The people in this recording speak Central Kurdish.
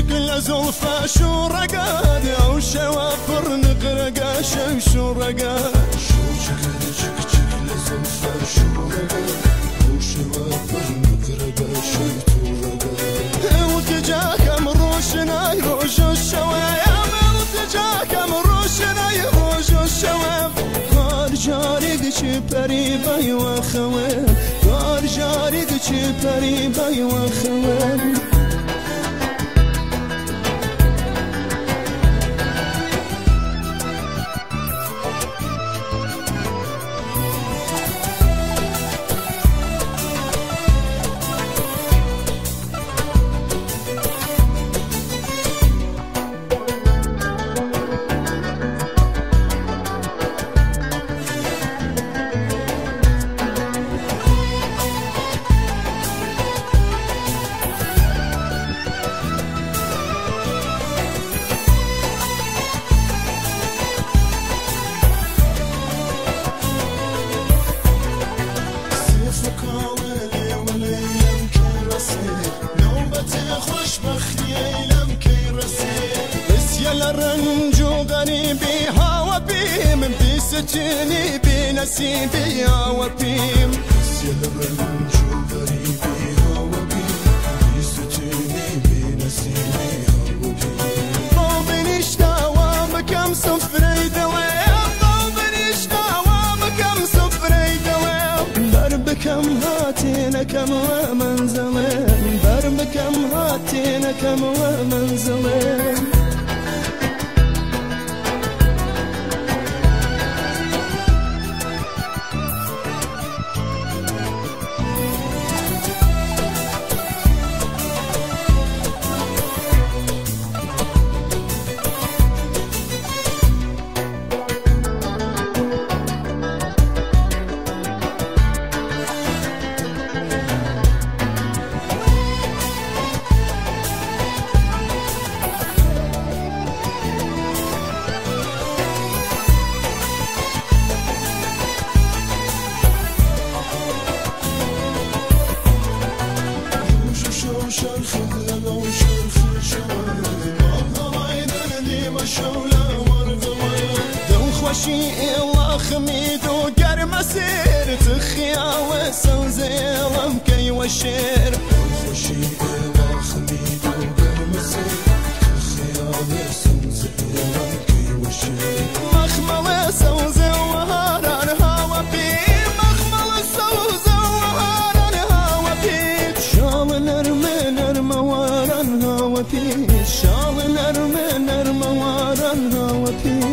لزلفة شو رقاد أو شوافر نقرقا شو رقاد شو شك شك شك لزلفة شو رقاد أو شوافر نقرقا شو رقاد وتجاك مروشنا يروج الشوايا وتجاك مروشنا يروج الشواف كار جاري دشي بري باي وخوان كار جاري دشي بري باي وخوان ستني بنسيبي يا وبيم سيرنج غريبي يا وبيم ستني بنسيبي يا وبيم طوبني اشتاوى بكم صفري دوام طوبني اشتاوى بكم صفري دوام دربكم هاتينا كم ومنزلين دربكم هاتينا كم ومنزلين الله خميد وقرم سير تخيا وسوزيلم كي وشير خوشي الله خميد وقرم سير تخيا وسوزيلم كي وشير مخمل سوزي وهاران هوا بي مخمل سوزي وهاران هوا بي شال نرم نرم واران هوا بي شال نرم نرم واران هوا بي.